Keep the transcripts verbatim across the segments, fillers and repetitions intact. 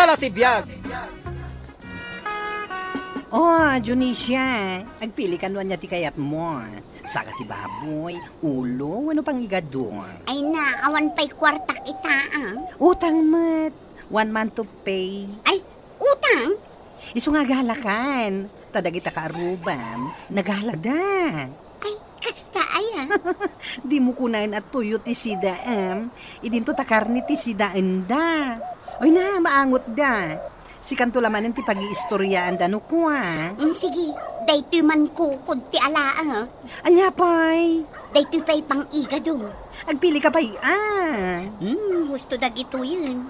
ta ti biag. Oh, Dionisia, agpili ka no ania ti kayatmo. Saka ti baboy, ulo, wenno pangigado. Ay na, awan pay kuartak ita, ah. Utang met. One month to pay. Ay, utang? Isu nga agalakan. Ta dagita kaarrubam, nagalada. Ay, kasta aya. Dimo kunaen a tuyo ti sidaem. Idinto ta karne ti sidaenda. Oy na, maangotda. Sikanto la manen ti pagiistoriaanda no kua. Mm, sige, daytoy man kukod ti alaak. Ania pay? Daytoy pay pang-igado. Agpili ka pay, ah. Hmm, husto dagitoyen.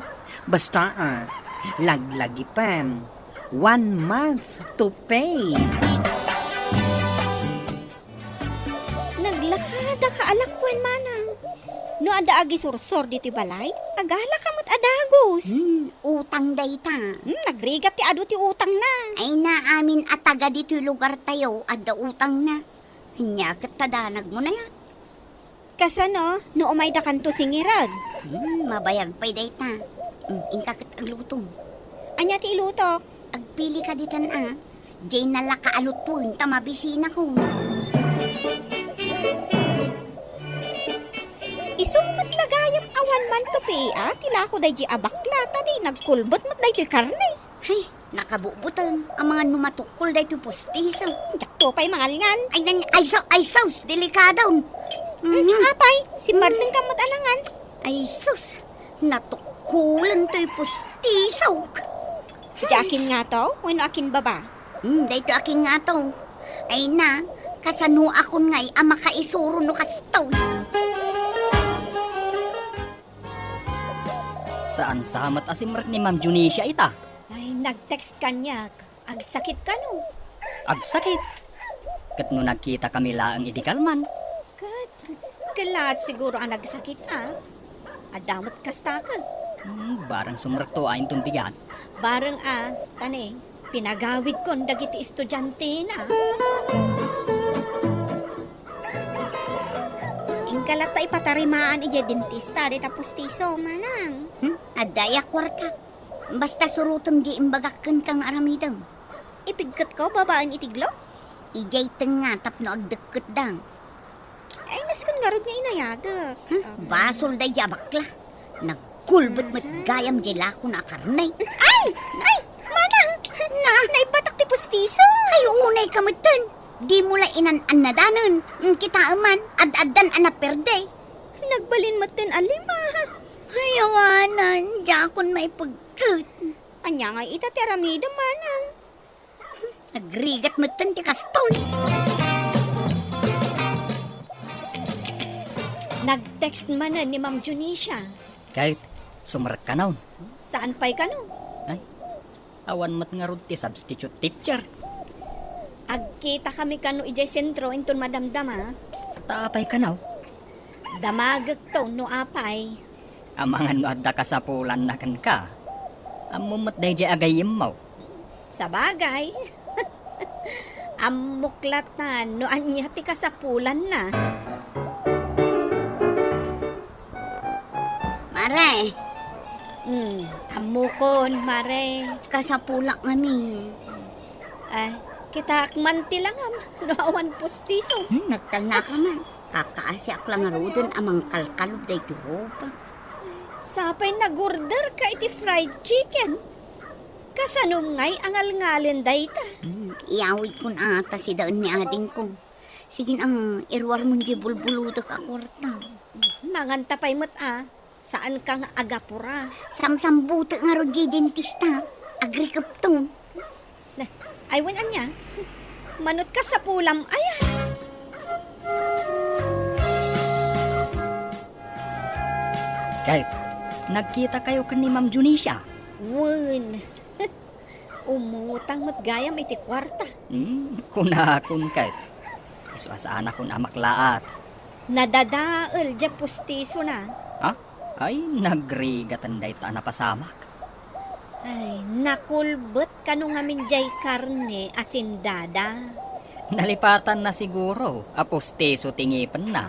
Basta, ah, laglagi pay. One month to pay. Naglakada ka a lakuan, manang. No adda agisursor ditoy balay, agalaka met a dagus. Hmm, utang dayta. Hmm, nagrigat ti adu ti utangna. Ay na, amin a taga ditoy lugartayo, adda utangna. Ania ket ta danagmo na ya? Kasano no umaydakanto singirag? Hmm, mabayag pay dayta. Hmm, inka ket aglutom. Ania ti ilutok? Agpili ka ditan a. Diay nalaka a lutuen ta mabisinako. Isu met la gayam a one month to pay a ti lako daydi a bakla ta di nagkulbet met daytoy karne. Hay, nakabubutan. Amangan no matukkol daytoy pustiso. Diakto pay mangalngal. Ay, nan-, ay, so-, ay, sus, delikadon. Mhm. Apay, simmarteng ka met a nangan. Ay, sus, natukkolen toy pustiso. Di akin ngato, wenno akin baba? Hmm, daytoy akin ngato. Ay na, kasanoakon ngay a makaisuro no kastoy? Saan sa met a simrek ni Ma'am Dionisia ita? Ay, nag-text kaniak. Agsakit kano? Agsakit? Ket no nagkita kami laeng idi kalman. Ket, ket laat siguro a nagsakit a. Adda met kasta ket. Hmm, bareng sumrekto a inton bigat. Bareng a, tani, pinagawidkon dagiti estudiantena. Inka latta ipatarimaan idiay dentista dayta pustiso, manang. Hmm? Adda aya kuarta. Basta surotem diay imbagak kenka nga aramidem. Ipigketko babaen iti glo? Idiay tengnga tapno agdekketda. Ay, nasken ngarud nga inayadek. Hmm? Ah. Basol daydi a bakla. Nagkulbet met gayam diay lakona a karne. Ay! Ay! Manang! Na? Naipatak ti pustiso! Ay, unay ka metten. Dimo la inan-annadanen. Kitaem man, ad-addan a naperde. Nagbalin metten a lima. Ay, awanan, diakon maipegket. Ania ngay ita ti aramidem, manang? Nagrigat metten ti kastoy. Nag-text manen ni Ma'am Dionisia. Ket, sumrek kano? Saan pay kano? Ay, awan met ngarud ti substitute teacher. Agkitakami kano idiay sentro inton madamdama. Ta apay kano? Damagekto no apay. Amangan no adda kasapulanna kenka. Ammom met daydiay a gayyemmo. Sabagay. Ammok latta no ania ti kasapulanna. Mare. Hmm, ammokon, mare. Kasapulak ngamin. Ay, kitaak man ti langam no awan pustiso. Hmm, nagtalnaka man. Kakaasiak la ngaruden a mangkalkalog daytoy rupa. Sapay nag-order ka iti fried chicken. Kasanom ngay a ngalngalen dayta? Hmm, iyawidkon a ta sidaen ni adingko. Sige a, iruarmon diay bulbulodek a kuarta. Manganta pay met a. Saanka nga agapura. Samsambutek ngarud diay dentista. Agrikepto. Na, ay wen ania? Manot kasapulam aya. Kay, nagkitakayo ken ni Ma'am Dionisia? Wen. Umutang met gayam iti kuarta. Hmm, kunakon ket. Isu a saanakon a maklaat. Nadadael diay pustisona. Ha? Ay, nagrigatan dayta a napasamak. Ay, nakulbet kano ngamin diay karne a sindada. Nalipatanna siguro a pustiso ti ngipenna.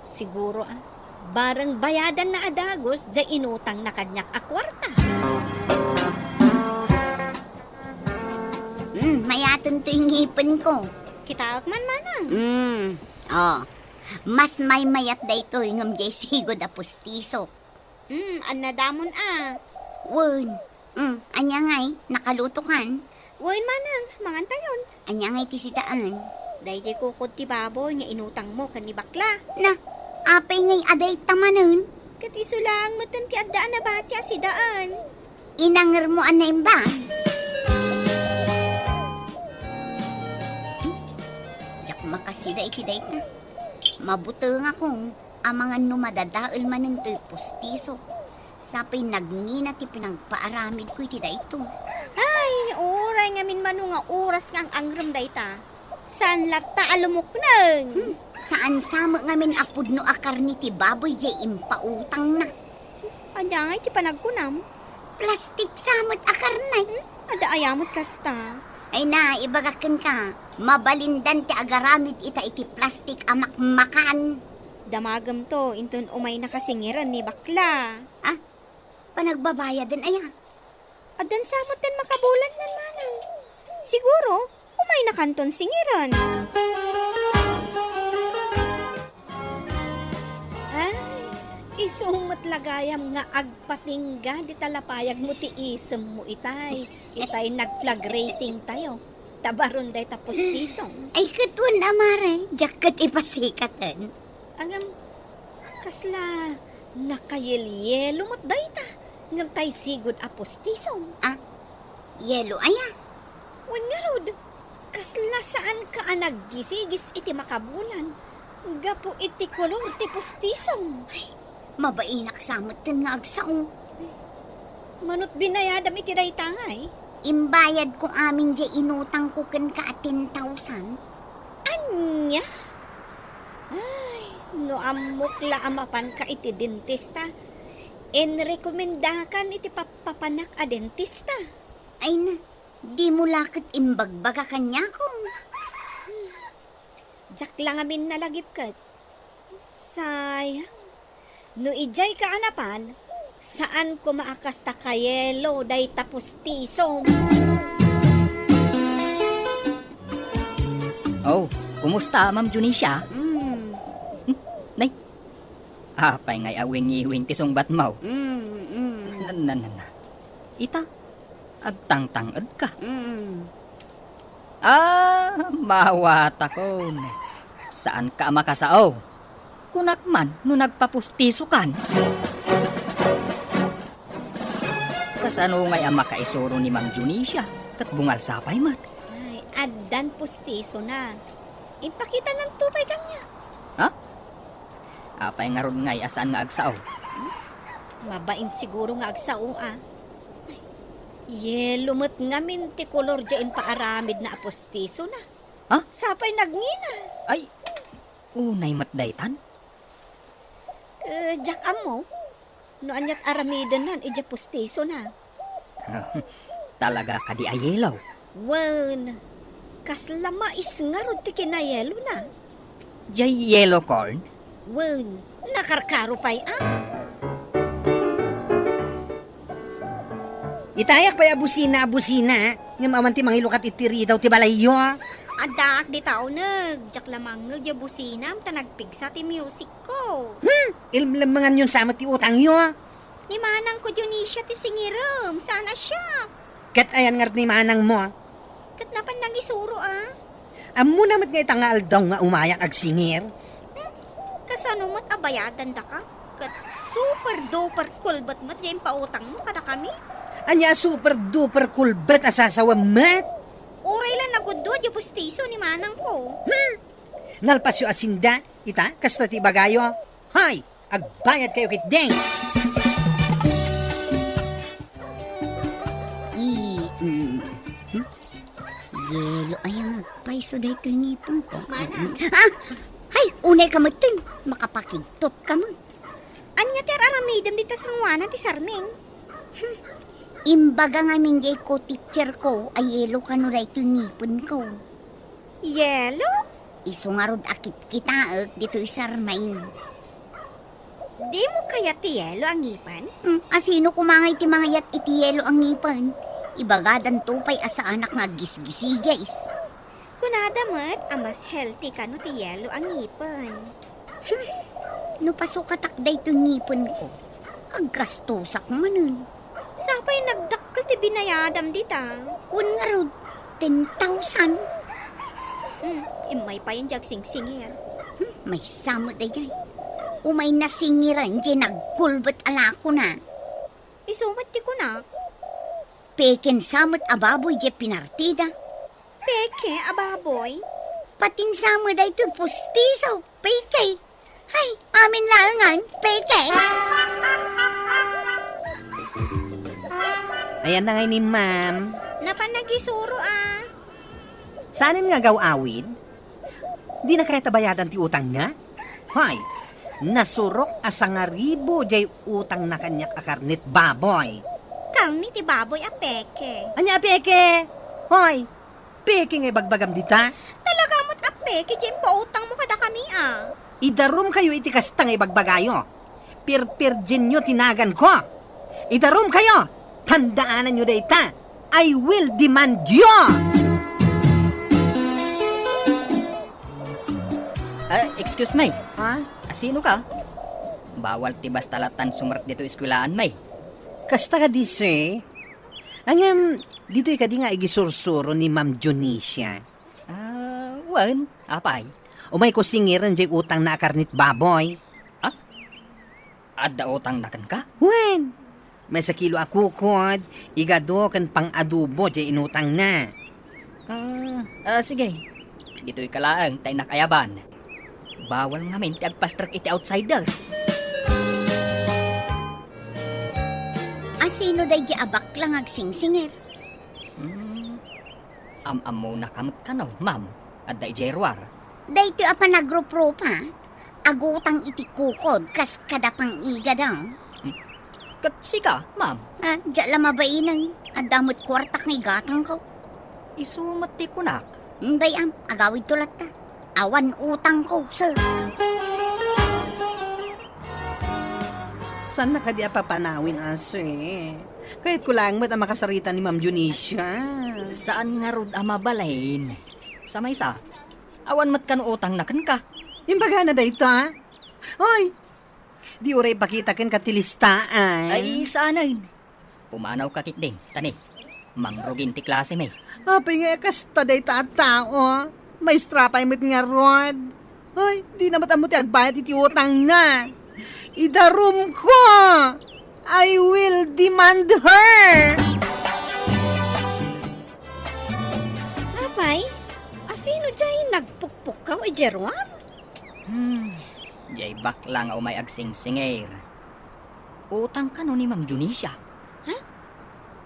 Siguro, ah. Bareng bayadanna a dagus diay inutangna kaniak a kuarta. Toy ngipenko. Kitaek man, manang. Hmm. Oh. Mas maymayat daytoy ngem diay sigud a pustiso. Hmm, annadamon a. Wen. Hmm, ania ngay, nakalutokan? Wen, manang, mangantayon. Ania ngay ti sidaan? Daydiay kukod ti baboy nga inutangmo ken ni bakla. Na, apay ngay a dayta manen? Ket isu laeng metten ti adda a nabati a sidaan. Inangermo a naimbag? Diak makasida iti dayta. Mabutengakon. Amangan no madadael manen toy pustiso. Sapay nagngina ti pinagpaaramidko iti daytoy. Ay, uray ngamin mano nga oras nga ang-angrem dayta. Saan latta a lumukneng? Hmm, saan sa met ngamin a pudno a karne ti baboy diay impautangna. Ania ngay ti panagkunam? Plastik sa met a karne. Hmm? Adda aya met kasta? Ay na, ibagak kenka, mabalindan ti agaramid ita iti plastik a makmakan. Damagem to, inton umayna ka singiren ni bakla. Ah, panagbabayaden aya? Addan sa metten makabulan ngan manang. Siguro, umayna kanton singiren. Ay, isu met la gayam nga agpatingga dita lapayagmo ti isemmo itay. Itay nag-flag racing tayo. Ta baron dayta pustisom. Ay, ket wen a, mare, diak ket ipasikaten. Ngem, kasla nakayelyelo met dayta. Ngem tay sigud a pustisom. Ah, yelo aya? Wen ngarud, kasla saanka a naggisigis iti makabulan gapu iti kolor ti pustisom? Ay, mabainak sa metten nga agsao. Manut binayadam iti dayta ngay? Imbayadko amin diay inutangko kenka a ten thousand. Ania? Ay, no ammok la a mapanka iti dentista, inrekomendakan iti pappapanak a dentista. Ay na, dimo la ket imbagbaga kaniako. Diak la ngamin nalagip ket. Sayang. No idiay ka a napan, saan koma a kasta kayelo dayta pustisom. Oh, kumusta, Ma'am Junisia? Mm. Hmm? Nay, apay ngay a wingiwing ti sungbatmo? Mm, mm. Na, na, na, na. Ita, agtangtangedka. Mm. Ah, mawatakon. Saanka a makasao. Kunak man no nagpapustisokan. Kasano ngay a makaisuro ni Ma'am Junisia? Ket bungalsa pay met. Ay, addan pustisona. Impakitananto pay kaniak. Ha? Apay ngarud ngay a saan nga agsao? Mabain siguro nga agsao, a. Ay, yelo met ngamin ti kolor diay impaaramidna a pustisona. Ha? Sapay nagngina. Ay, unay met daytan? Eh, diak ammo. No aniat aramidennan idiay pustisona. Talaga kadi a yelo? Wen, kasla mais ngarud ti kinayelona. Diay yellow corn? Wen, nakarkaro pay a. Itayak pay a busina a busina, ngem awan ti mangilukat iti ridaw ti balayyo. Addaak dita uneg, diak la mangngeg diay businam ta nagpigsa ti music. Ko. Hmm, ilmlemmenganyon sa met ti utangyo. Ni manangko Dionisia ti singirem, saan a siak? Ket ayan ngarud ni manangmo? Ket napan nangisuro a. Ammona met nga ita nga aldaw nga umayak agsingir? Hmm, kasano met a bayadan daka? Ket super duper kulbet met diay impautangmo kadakami. Ania a super duper kulbet a sasawem met? Uray la nagudua diay pustiso ni manangko. Hmm, nalpasyo a sinda? Ita, kasta ti ibagayo. Hay! Agbayad kayo ketdi! I, mm, hmm? Yelo aya nga agpayso daytoy ngipon ko. Mana? Ah! Hay! Unay ka metten! Makapakigtot ka met. Ania ti ar-aramidem dita sangoanan ti sarming? Hmm. Imbaga ngamin diay co-teacher ko a yelo kano daytoy ngipon ko. Yelo? Isu ngarud a kitkitaek ditoy sarming. Dimo kayat ti yelo a ngipen? Hmm, asino koma ngay ti mangayat iti yelo a ngipen? Ibagadanto pay a saanak nga aggisgisigis. Nada met a mas healthy kano ti yelo a ngipen. No pasukatak daytoy ngipenko, aggastosak manen. Sapay nagdakkel ti binayadam dita. Wen ngarud, ten thousand. Hmm, immay pay diay agsingsingir. Hmm, maysa met daydiay. Umay nasingiran diay naggulbet a lakona. Isu met ti kunak. Peken sa met a baboy diay pinartida. Peke a baboy? Patin sa met daytoy pustiso, peke. Ay, amin laengan, peke. Ayan na ngay ni ma'am. Napan nagisuro, ah. Saanen nga agaw-awid? Dina kayat a bayadan ti utangna? Hoy, nasurok a sangaribu diay utangna kaniak a karnet baboy. Karne ti baboy a peke. Ania a peke? Hoy, peke nga ibagbagam dita? Talaga met a peke diay impautangmo kadakami, ah. Idarumkayo iti kasta nga ibagbagayo. Pirpirdienyo ti naganko. Idarumkayo! Tandaananyo dayta! I will demand you! Ah, excuse me. Ha? Asino ka? Bawal ti basta latan sumrek ditoy eskuelaan, may. Kasta kadi, sir? Ngem, ditoy kadi nga igisursuro ni Ma'am Dionisia? Ah, wen, apay? Umayko singiren diay utangna a karnet baboy. Ah? Adda utangna kenka? Wen, maysa kilo a kukod, igado ken pang-adobo diay inutangna. Ah, ah, sige. Ditoyka laeng ta innak ayaban. Bawal ngamin ti agpastrek iti outsider. Asino daydiay a bakla nga agsingsingir? Hmm, am-ammonaka met kano, ma'am? Adda idiay ruar. Daytoy a panagruprupa, agutang iti kukod kas kada pang-igada. Hmm. Ket sika, ma'am? Ah, diak la mabainen. Adda met kuartak nga igatangko. Isu met ti kunak. Hmm, bay-am, agawidto latta. Awan utangko, sir. Saanna kadi a papanawin, a, sir? Kayatko laeng met a makasarita ni Ma'am Dionisia. Saan ngarud a mabalin? Sa maysa, awan met kano utangna kenka. Imbagana dayta? Hoy! Di uray ipakita kenka ti listaan. Ay, saanen. Pumanawka ketdin, ta ni, mangrugin ti klasemi. Apay nga kasta dayta a tao? Maestra pay met ngarud. Ay, dina met ammo ti agbayad iti utangna. Idarumko! I will demand her! Apay, asino diay nagpukpukkaw idiay ruar? Hmm, diay bakla nga umay agsingsingir. Utang kano ni Ma'am Dionisia? Ha?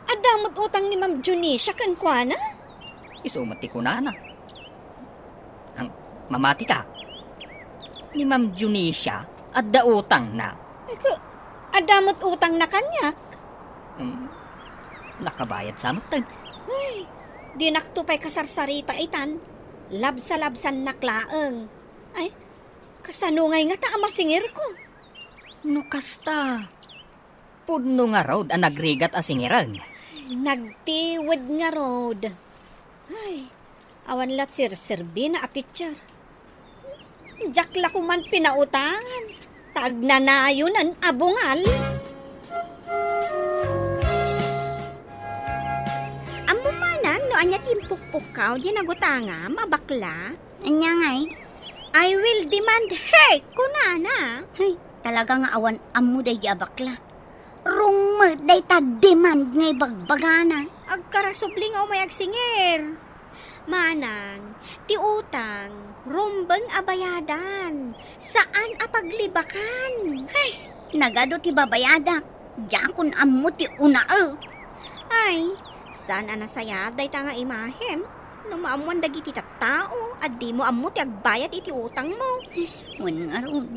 Adda met utang ni Ma'am Dionisia kenkuana? Isu met ti kunana. Ang mamati ka? Ni Ma'am Dionisia, adda utangna. Ay, ku-, adda met utangna kaniak. Hmm, nakabayad sa met, tay. Ay, dinakto pay kasarsarita itan. Labsalabsannak laeng. Ay, kasano ngay ngata a masingirko? No kasta, pudno ngarud a nagrigat a singiren. Nagtiwed ngarud. Ay, awan la ti serserbina a teacher. Diak la koman pinautangan. Ta agnanayonen a bungal. Ammom manang no ania ti impukpukkaw diay nagutangam a bakla? Ania ngay? "I will demand her," kunana. Hay, talaga nga awan ammo daydi a bakla. Wrong met dayta demand nga ibagbagana. Agkarasubli nga umay agsingir. Manang, ti utang, rumbeng a bayadan, saan a paglibakan. Hay, nagadu ti babayadak. Diakon ammo ti una, eh. Ay, saan a nasayaat dayta nga imahem? No maammuan dagiti tattao a dimo ammo ti agbayad iti utangmo. Wen ngarud.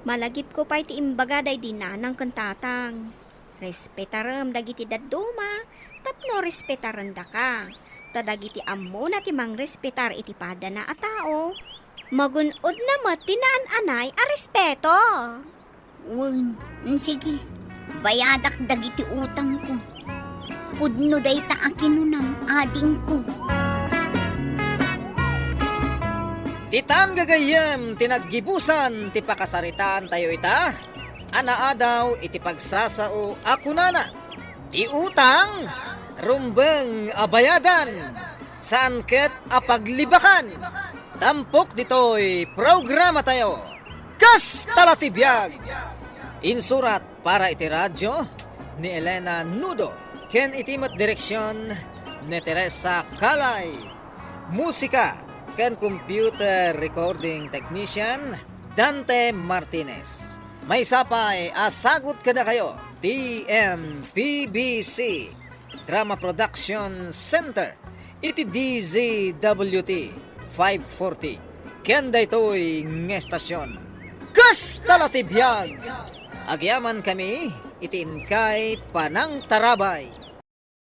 Malagipko pay ti imbaga daydi nanang ken tatang. Respetarem dagiti dadduma tapno respetarendaka. Ta dagiti ammona ti mangrespetar iti padana a tao, magun-odna met ti naan-anay a respeto. Wen, mm, sige. Bayadak dagiti utangko. Pudno dayta a kinunam, adingko. Itan gagayyem ti naggibusan ti pakasaritaantayo ita, a naadaw iti pagsasao a kunana, "Ti utang, rumbeng a bayadan, saan ket a paglibakan." Tampok ditoy programatayo, Kasta la ti biag! Insurat para iti radyo ni Elena Nudo ken iti met direksion ni Teresa Calay. Musika ken computer recording technician, Dante Martinez. Maysa pay a sagut kadakayo ti M P B C Drama Production Center iti D Z W T five forty. Ken daytoy nga estasion, Kasta la ti biag! Agyamankami iti inkay panangtarabay.